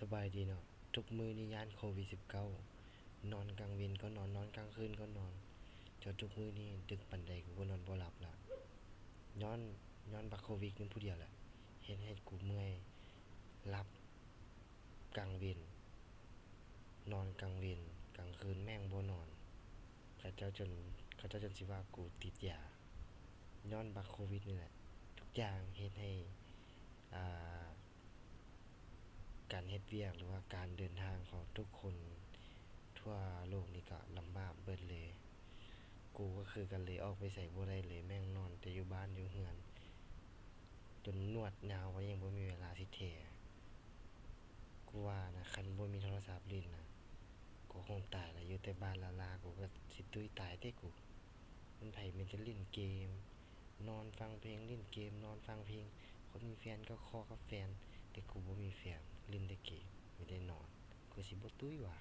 ສະບາຍດີເນາະ ທຸກມື້ນີ້ຢ້ານໂຄວິດສິບເກົ້າ ນອນກາງເວັນກໍນອນ ນອນກາງຄືນກໍນອນ ຈົນທຸກມື້ນີ້ດຶກປານໃດກູກໍນອນບໍ່ຫຼັບລະ ຍ້ອນ ຍ້ອນບັກໂຄວິດນີ້ຜູ້ດຽວແຫຼະ ເຮັດໃຫ້ກູເມື່ອຍ ຫຼັບກາງເວັນ ນອນກາງເວັນ ກາງຄືນແມ່ງບໍ່ນອນ ເຂົາເຈົ້າຈົນ ເຂົາເຈົ້າຈົນຊິວ່າກູຕິດຢາ ຍ້ອນບັກໂຄວິດນີ້ແຫຼະ ທຸກຢ່າງເຮັດໃຫ້ ອ່າ ການເຮັດວຽກ ຫຼືວ່າການເດີນທາງຂອງທຸກຄົນທົ່ວໂລກນີ້ກໍລຳບາກເບິດເລີຍ ກູກໍຄືກັນເລີຍ ອອກໄປໃສບໍ່ໄດ້ເລີຍ ແມ່ງນອນແຕ່ຢູ່ບ້ານຢູ່ເຮືອນ ຈົນໜວດຍາວກໍຍັງບໍ່ມີເວລາຊິແຖ ກູວ່ານະ ຄັນບໍ່ມີໂທລະສັບຫຼິ້ນນະ ກູຄົງຕາຍລະ ຢູ່ແຕ່ບ້ານລ້າໆ ກູກໍຊິຕຸ້ຍຕາຍເດ້ກູ ມັນໃຜມີແຕ່ຫຼິ້ນເກມ ນອນຟັງເພງ ຫຼິ້ນເກມ ນອນຟັງເພງ ຄົນມີແຟນກໍຄໍກັບແຟນ ແຕ່ກູບໍ່ມີແຟນ ຫຼິ້ນແຕ່ເກມ ມີແຕ່ນອນ ກູຊິບໍ່ຕຸ້ຍຫວາ?